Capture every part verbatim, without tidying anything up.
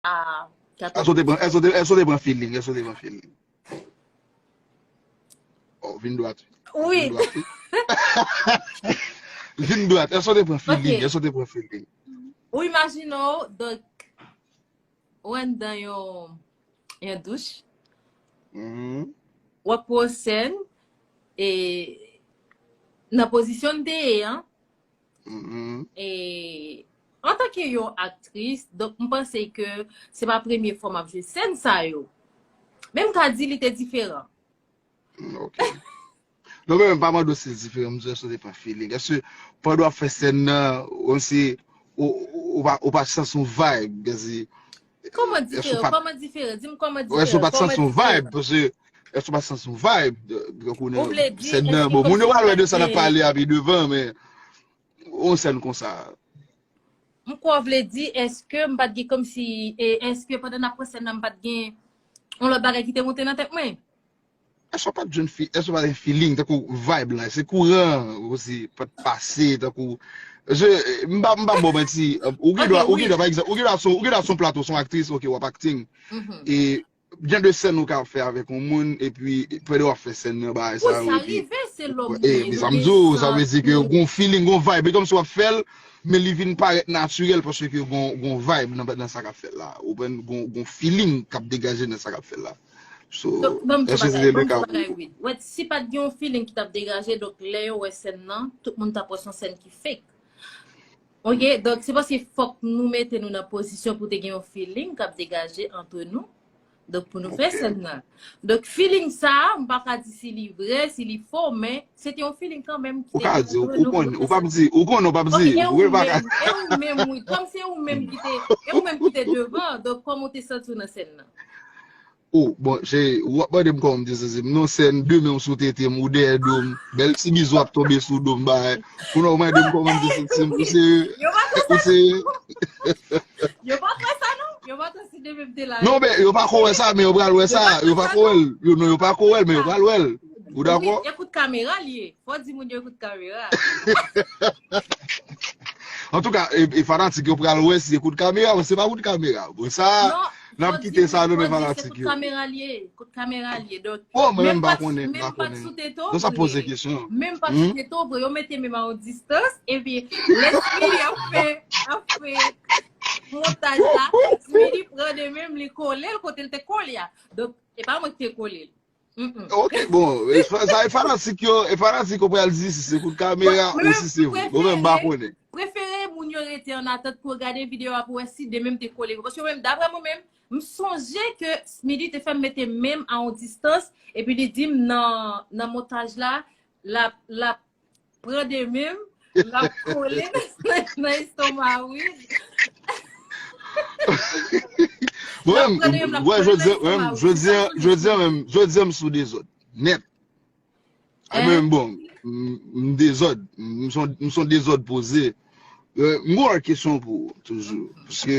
a katòz. Èske w te pran, èske w te, èske w te pran feeling? Èske w te pran feeling? Oh, vin dwat. Wi. Vin dwat, wi. Vin dwat. Èske w te pran feeling? Ok. Èske w te pran feeling? Ou imajine w, donk, ou anndan yon, yon douch. Mhm. W ap pran sèn, e nan pozisyon n te ye an, mhm, e antanke yon aktris, donk, m panse ke se pa premye fwa m ap jwe sèn sa yo. Men m ka di li te diferan. Mm, ok. Non, men m pa mande w si l diferan, m di èske w te pran feeling. Èske pandan w ap fè sèn nan, ou se, ou, ou, ou pa, ou pa t santi yon vibe, gazi? Kòman diferan? Kòman diferan? Di m kòman diferan? Èske w pa t santi yon vibe? Paske, èske w pa t santi yon vibe? Tankou nan sèn nan, bon, moun yo pral wè de sa n ap pale a pi devan, men yon sèn konsa. M kwè w vle di, èske m pa t gen kòmsi, e èske pandan n ap pran sèn nan, m pa t gen yon lòt bagay ki te monte nan tèt mwen? Èske w pa t jwenn fi, èske w pa t gen feeling, tankou vibe lan, se kouran, osi, pa t pase, tankou, je, m pa, m pa ba w manti, ou gen dwa, ou gen dwa, pa egzanp, ou gen dwa son, ou gen dwa son plato, son aktris, ok, w ap acting. Mhm. E, jan de sèn ou ka fè avèk yon moun, epi pandan w ap fè sèn nan, bagay sa yo, epi, e, men sa m di w, sa vle di ke gon feeling, gon vibe, e kòmsi w ap fè l, men li vin parèt natirèl, paske gon, gon vibe nan, nan sa k ap fèt la. Ou konprann? Gon, gon feeling k ap degaje nan sa k ap fèt la. So, èske se te le ka pou ou? Wè, si pa t gen yon feeling ki t ap degaje, donk, lè yo wè sèn nan, tout moun t ap wè se yon sèn ki fake. Ok, donk, se paske fòk nou mete nou nan pozisyon pou te gen yon feeling k ap degaje ant nou. Donk, pou nou fè sèn nan. Donk, feeling sa a, m pa ka di si li vrè, si li fo, men se te yon feeling kanmenm ki te gen ant nou pou nou fè sèn nan. Ou ka di, ou konnen, ou p ap di, ou konnen, ou p ap di, ou pa ka. E ou menm, e ou menm, wi, kòm se ou menm ki te, e ou menm ki te devan, donk, kòman w te santi w nan sèn nan? Oh, bon, cheri, w ap mande m kòman m te santi m. Non, sèn, de men w sou tete m, ou dèyè do m. Bèl ti bizou ap tonbe sou do m, bagay. Kounye a w mande m kòman m te santi m. Ou serye? Ou serye? Yo pa kwè sa, non? Yo pa kwè si de men m te la. Non, men yo pa ko wè sa, men yo pral wè sa. Yo pa ko wè l. Yo, non, yo pa ko wè l, men yo pral wè l. Ou dakò? Wi, e kout kamera l ye. Fò di moun yo kout kamera. Antouka, e, e fanatik yo pral wè si se kout kamera, men se pa kout kamera. Bon, sa, n ap kite sa nan men fanatik yo. Kout kamera l ye, kout kamera l ye. Donk, bon, mwen menm m pa konnen, m pa konnen. Non, sa poze kesyon. Menm pa t sou tete w vre, yo mete men m a yon distans, epi lè Smitty ap fè, ap fè montaj la, Smitty pran de men m, li kole l kote l te kole a. Donk, e pa mwen ki te kole l. Mm-mm. Ok, bon, e fa-, sa e fanatik yo, e fanatik yo pral di si se kout kamera ou si se vre. Bon, men m pa konnen. Prefere moun yo rete an atant pou yo gade videyo a pou wè si de men m te kole vre. Paske mwen menm, daprè mwen menm, m sonje ke Smitty te fè m mete men m a yon distans, epi li di m nan, nan montaj la, l ap, l ap pran de men m, l ap kole nan, nan estoma Wid. Mwen menm, wè, jodi a, mwen menm, jodi a, jodi a menm, jodi a m sou dezòd. Nèt. A mwen menm, bon, m, m dezòd. M son, m son dezòd poze. Euh, m gon lòt kesyon pou ou, toujou. Paske,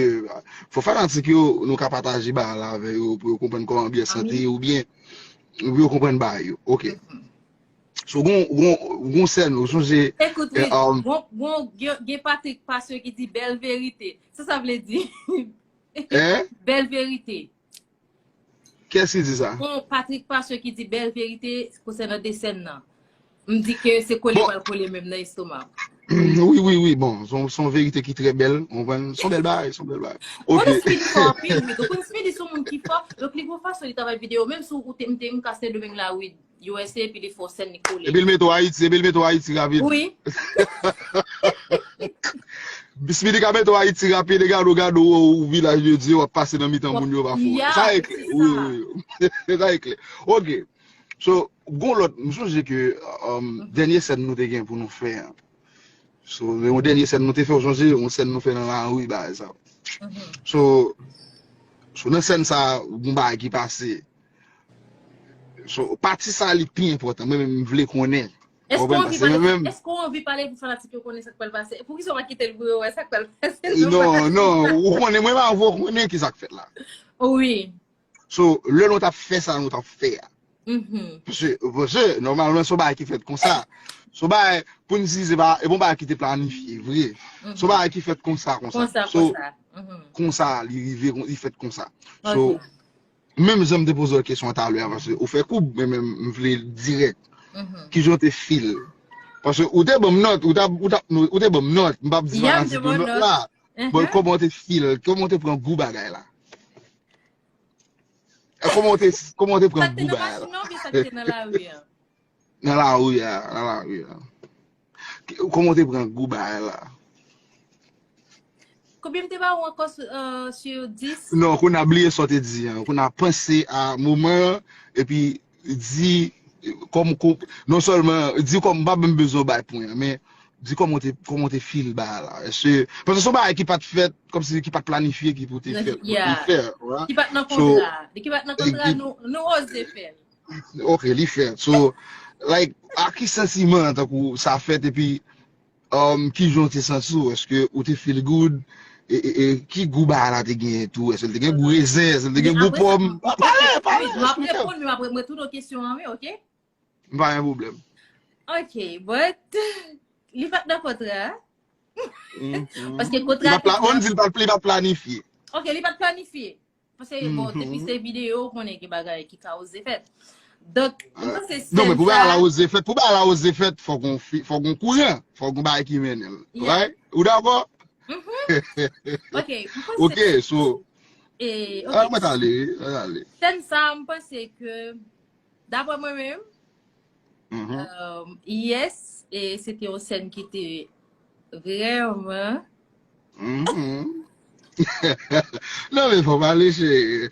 fò fanatik yo, nou ka pataje bagay la avè yo, pou yo konprann kòman anbyans lan te ye, oubyen, pou yo konprann bagay yo. Ok. So, gon, gon, gon sèn, ou sonje, ekout, wi, gon, gon, gen, gen Patrick Pasteur ki di bèl verite. Sa sa vle di? Bèl verite. Kiyès ki di sa? Gon Patrick Pasteur ki di bèl verite konsènan de sèn nan. M di ke se kole pral kole menm nan estoma. Wi, wi, wi, bon, se yon, se yon verite ki trè bèl, ou konprann? Se yon bèl bagay, se yon bèl bagay. Ok. Bon, Smitty fò anpil, wi. Donk, Smitty se yon moun ki fò, donk li gon fason li travay videyo, menm si ou te, m te, m ka Sendomeng la, wi. U S A, epi li fè yon sèn, li kole. Epi l mete w Ayiti, epi l mete w Ayiti rapid. Wi. Smitty ka mete w Ayiti rapid, e gade w, gade w, ou Vilaj de Dye, w ap pase nan mitan moun yo pafè. Sa e klè. Wi, wi, wi. Sa e klè. Ok. So, gon lòt, m sonje ke, um, dènye sèn nou te gen pou nou fè an. So, yon dènye sèn nou te fè, w sonje, yon sèn nou fè nan lari, bagay sa. So, so, nan sèn sa, gon bagay ki pase. So, pati sa li pi enpòtan. Mwen menm, m vle konnen. Èske w anvi pale, èske w anvi pale pou fanatik yo konnen sa k pral pase? Poukisa w pa kite l pou yo wè sa k pral pase? Non, non, ou konnen, mwen menm avè w konnen ki sa k fèt la. Wi. So, lè nou t ap fè sa nou t ap fè a. Paske, paske, nòmalman, se yon bagay ki fèt konsa. Se yon bagay, pou n di, se pa, e pa yon bagay ki te planifye, vre. Se yon bagay ki fèt konsa, konsa. Konsa, konsa. Konsa, li rive, li fèt konsa. So, menm jan m te poze w kesyon an talè a, paske ou fè koub, men menm m vle l dirèk. Kijan w te feel? Paske ou te ban m nòt, ou t ap, ou t ap, ou te ban m nòt, m p ap di fanatik yo nòt la. Bon, kòman w te feel? Kòman w te pran gou bagay la? E kòman w te, kòman w te pran gou bagay la? Sa k te nan machin nan oubyen sa k te nan lari a? Nan lari a, nan lari a. Kòman w te pran gou bagay la? Konbyen m te ba w ankò sou, euh, sou dis? Non, kounye a bliye sa w te di an. Kounye a panse a moman an, epi di kòm, kòm, non sèlman di kòm m pa menm bezwen w bay pwen an, men di kòman w te, kòman w te feel bagay la. Èske, paske se yon bagay ki pa t fèt, kòmsi ki pa t planifye, ki pou te fèt, pou te fè, right? Ki pa t nan kontra. Li ki pa t nan kontra, nou, nou oze fè l. Ok, li fèt. So, like, a ki santiman tankou sa fèt, epi, um, kijan w te santi w? Èske ou te feel good? E, e, e ki gou bagay la te genyen tou? Èske l te gen gou rezen? Èske l te gen gou pòm? Pale, pale, eksplike m. Wi, m ap reponn, men m ap retounen kesyon an, wi, ok? M pa gen pwoblèm. Ok, but, li pa t nan kontra. Paske kontra te di. Ann di l pa t, li pa t planifye. Ok, li pa t planifye. Paske, bon, depi se videyo, ou konnen gen bagay ki ka oze fèt. Donk, m panse sèn sa. Non, men pou bagay la oze fèt, pou bagay la oze fèt, fòk gon fi, fòk gon kouran, fòk gon bagay ki mennen l. Right? Ou dakò? Ok, m panse. Ok, so. E, ok. Ah, mwen t ale, wi, mwen t ale. Sèn sa, m panse ke, daprè mwen menm, euh, yes, e se te yon sèn ki te vrèman. Non, men fò pale, cheri.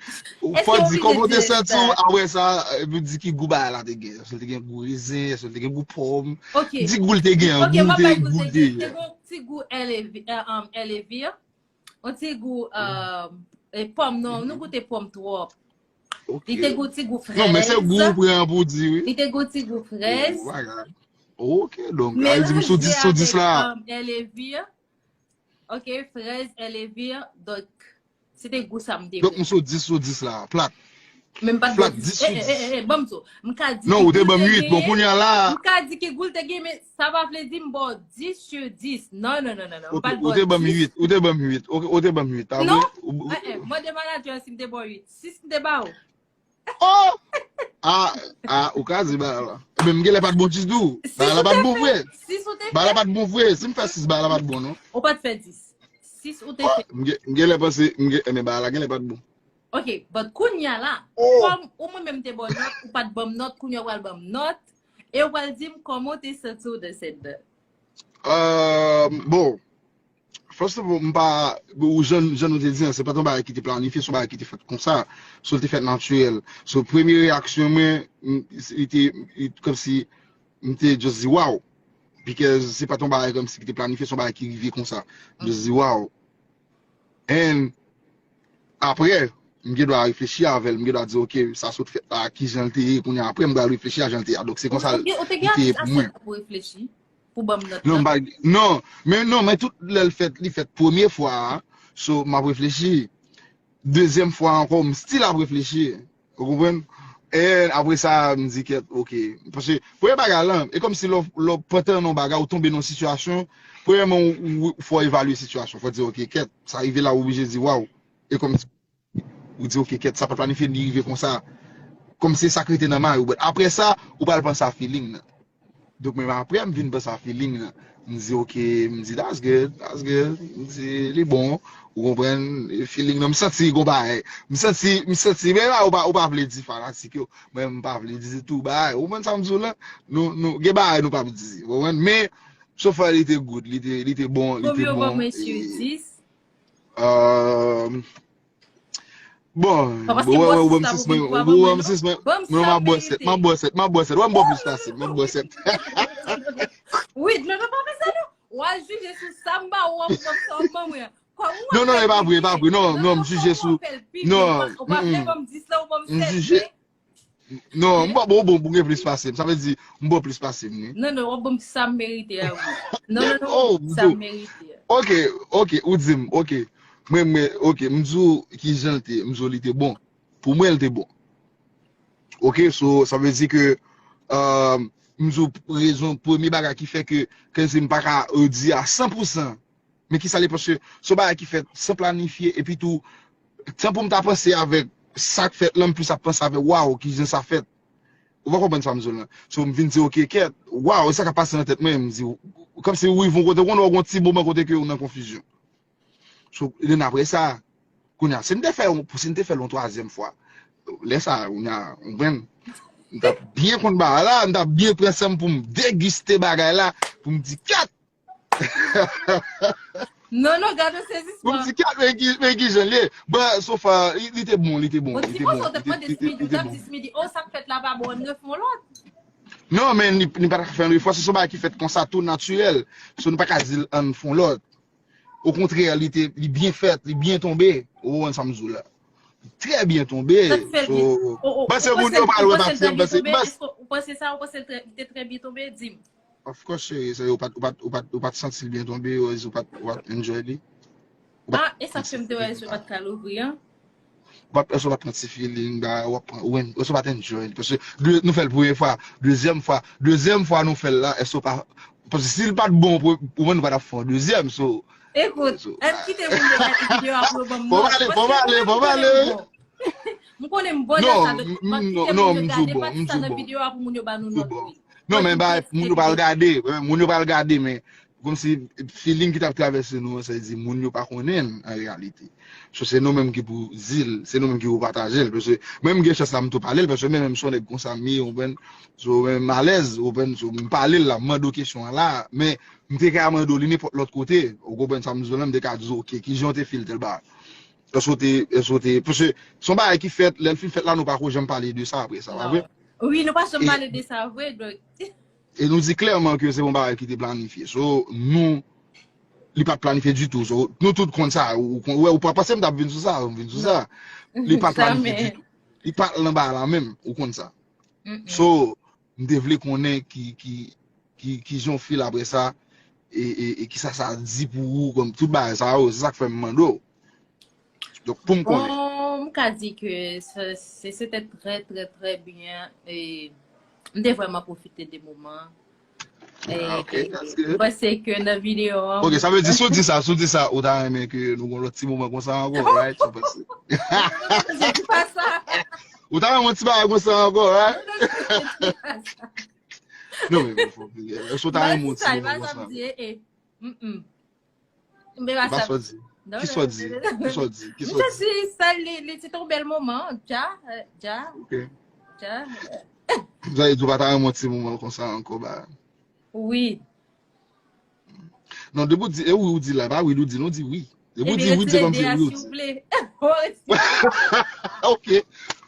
Fò di kòman w te santi w, apre sa, epi di ki gou bagay la te gen. Èske l te gen gou rezen, èske l te gen gou pòm? Di gou l te gen an, gou l te, gou l te gen. Te gen yon ti gou L E V, euh, um, L E V. Yon ti gou, euh, e pòm, non, nou goute pòm twòp. Li te gou ti gou frèz. Non, men se gou ou pran pou di, wi. Li te gou ti gou frèz. Oh, bagay. Ok, donk, sa vle di m sou dis sou dis la. L E V. Ok, frèz, L E V. Donk, se te gou sa m te pran. Donk, m sou dis sou dis la, plat. Men m pa t ba w dis. Eh, eh, eh, eh, ban m di w. M ka di ki gou l te genyen. Non, ou te ban m uit. Bon, kounye a la. M ka di ki gou l te genyen, men sa pa vle di m ba w dis sou dis. Non, non, non, non, non. M pa t ba w dis. Ou te ban m uit. Ou te ban m uit. Ok, ou te ban m uit. Pa vre? Non. Eh, eh, mande manager si m te ba w uit. Sis m te ba w. Oh! Ah, ah, ou ka di bagay la. Men m genlè pa t bon dis tou. Bagay la pa t bon vre. Sis ou te fè. Bagay la pa t bon vre. Si m fè sis, bagay la pa t bon, non. Ou pa t fè dis. Sis ou te fè. M gen, m genlè panse, m gen, men bagay la genlè pa t bon. Ok, but kounye a la, kòm ou mwen menm te ba w nòt, ou pa t ban m nòt, kounye a ou pral ban m nòt, e ou pral di m kòman w te santi w nan sèn nan. Euh, bon, first of all, m pa, ou jan, jan nou te di an, se pa t yon bagay ki te planifye, se yon bagay ki te fèt konsa. So, l te fèt natirèl. So, premye reyaksyon mwen, m, li te, li, kòmsi, m te just di, wow. Because se pa t yon bagay kòmsi ki te planifye, se yon bagay ki rive konsa. M just di, wow. And apre, m gen dwa reflechi avè l, m gen dwa di, ok, sa sot fèt la, ki jan l te ye, kounye a, apre, m pral reflechi a jan l te ye a. Donk, se konsa li te ye pou mwen. Ou te gen ase tan pou reflechi, pou ban m nòt la? Non, m pa, non, men non, men tout lè l fèt, li fèt premye fwa a, so, m ap reflechi. Dezyèm fwa ankò, m still ap reflechi. Ou konprann? E apre sa, m di, kèt, ok. Paske, premye bagay lan, e kòmsi lè w, lè w pantan nan yon bagay, ou tonbe nan yon sitiyasyon, premyèman, ou, ou, fò w evalye sitiyasyon. Fò w di, ok, kèt, sa rive la, ou oblije di, waw. E kòmsi, ou di, ok, kèt, sa pa t planifye, li rive konsa. Kòmsi sa k rete nan may ou. But apre sa, ou pral panse a feeling nan. Donk, menm apre, m vin panse a feeling nan. M di, ok, m di, that's good, that's good. M di, li bon. Ou konprann, feeling nan, m santi gon bagay. M santi, m santi, men la, ou pa, ou pa vle di fanatik yo. Mwen, m pa vle di tou bagay. Ou konprann sa m di w la? Nou, nou, gen bagay nou p ap di. Ou konprann? Men, so far, li te good, li te, li te bon, li te bon. Konbyen w ban mwen sou dis? Euh, Bon, wè, wè, ou ban m sis mwen, ou ban m sis mwen. Non, m ap ba w sèt, m ap ba w sèt, m ap ba w sèt. Wè, m ba w plis pase m, m ap ba w sèt. Wi, non, non, pa fè sa non. W al jije sou sa m ba ou an, m ap sa w ban mwen. Non, non, e pa vre, e pa vre. Non, non, m jije sou, non, ou pa vle ban m dis la, ou ban m sèt. Non, m ba w bon, bon, bon, gen plis pase m. Sa vle di, m ba w plis pase m, wi. Non, non, w ap ban m sa m merite a, wi. Non, non, non, sa m merite a. Ok, ok, ou di m, ok. Mwen, mwen, ok, m di w ki jan l te, m di w li te bon. Pou mwen, l te bon. Ok, so, sa vle di ke, euh, m di w rezon, premye bagay ki fè ke, ke si m pa ka, euh, di a san pou san, Men ki sa l ye, paske se yon bagay ki fèt san planifye, epi tou, tan pou m ta panse avèk sa k fèt lan, m plis ap panse avèk, waw, ki jan sa fèt. Ou pa konprann sa m di w lan. So, m vin di, oke, kèt, waw, e sa k ap pase nan tèt mwen, m di, kòmsi w rive yon kote, w konn wè yon ti moman kote ke w nan konfizyon. So, then apre sa, kounye a, si n te fè, si n te fè l yon twazyèm fwa, lè sa, kounye a, w konprann? M t ap byen konn bagay la, m t ap byen pran san m pou m degiste bagay la, pou m di, kèt! Non, non, gade sezisman. Pou m di, kèt, men ki, men ki jan l ye? Bon, so far, li, li te bon, li te bon, Bon, li ti te moso bon, te li te, pran de li te, Smidi, li ou te t ap bon. Di Smidi, oh, sa k fèt la pa bon, ann refè yon lòt. Non, men li, li pa ta fè yon refè, se yon bagay ki fèt konsa, tou natirèl. So, nou pa ka di l ann fè yon lòt. Okontrè, li te, li byen fèt, li byen tonbe. Ou konprann sa m di w la? Trè byen tonbe. Sa k fè l So, byen. Ou, ou, panse ou moun panse, yo pa ou lwe panse l te pasyans, byen panse, tonbe? panse, Èske ou panse sa? Ou panse l te, li te trè byen tonbe? Di m. Of course, cheri, se ou pa t, ou pa t, ou pa t, ou pa t santi l byen tonbe, ou pa t, ou pa t enjoy li. Ou pa Ah, e sa k fè m te wè èske ou pa t ka louvri an. Ou pa t, èske ou pa t pran ti feeling, ba, ou ap pran, ou, èske ou pa t enjoy li? Paske de, nou fè l premye fwa, dezyèm fwa, dezyèm fwa nou fè l la, èske ou pa, paske si l pa t bon, pou, pou mwen, nou pa t ap fè yon dezyèm, so, Ekout, so, ann kite moun yo gade videyo a pou yo ban m fò nòt. pale, fò pale, fò pale. M konnen m bon nan Non, sa, donk m- m ap m- kite non, moun m yo di w gade bon, pati m sa di w nan bon. videyo a pou moun yo ban nou M di w nòt, bon. Wi. Non, men Mwen ba, te moun yo pa al eksplike. Gade, eh, moun yo pa al gade, men kòmsi feeling ki t ap travèse nou an, sa vle di moun yo pa konnen l an reyalite. So, se nou menm ki pou di l, se nou menm ki pou pataje l. Paske mwen menm gen chans la m tou pale l, paske mwen menm se yon nèg konsa m ye, ou konprann? So, mwen menm m alèz, ou konprann? So, m pale l la, m mande w kesyon an la, men m te ka mande w li nenpòt lòt kote, ou konprann sa m di w la, m te ka di w, oke, kijan w te feel tèl bagay? Èske w te, èske w te, paske se yon bagay ki fèt, lè l fin fèt la, nou pa ko janm pale de sa apre sa, pa vre? Wi, nou pa janm E- pale de sa, vre, donk. E nou di klèman ke se yon bagay ki te planifye. So, nou, li pa t planifye ditou. So, nou tout konn sa. Ou, ou, ou, ou pa panse m t ap vin sou sa, m vin sou sa. Li pa t planifye Jamè. Ditou. Li pa t nan bagay la menm, ou konn sa. Mm-mm. So, m te vle konnen ki, ki, ki, ki jan w feel apre sa, e, e, e kisa sa di pou ou, kòm tout bagay sa yo, se sa k fè m mande w. Donk, pou m konnen. Bon, m ka di ke se, se, se te trè, trè, trè byen. E m te vrèman pwofite de moman. E, Ah, ok, e, that's good. Mwen se ke nan videyo an. Ok, sa vle di, si w di sa, si w di sa, ou ta renmen ke nou gon lòt ti moman konsa ankò, right? Sa pase. Non, non, non, je dis pas ça. Ou ta renmen yon ti bagay konsa ankò, right? Non, non, je dis pas ça. Non, men, men, fò, èske w ta renmen yon ti Sa, moman pa konsa sa m ankò? di, eh, eh. Mm-mm. Men pa Ba sa. sa w di. Non, Ki non, sa w non, di? non, non. Ki sa w di? Ki M sa w just di? Di sa, li, li se te yon bèl moman, dja, eh, dja, Ok. dja. Sa vle di ou pa ta renmen yon ti moman konsa ankò, ba. Wi. Non, depi w di, e wi, ou di la, pa wi, ou di, non, di wi. Depi w di wi, se kòmsi wi ou di. Siwouplè. Ok.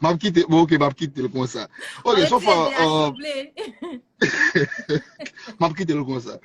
M ap kite, bon, ok, m ap kite l konsa. Ok, so far, Retire de a, uh, siwouplè. M ap kite l konsa.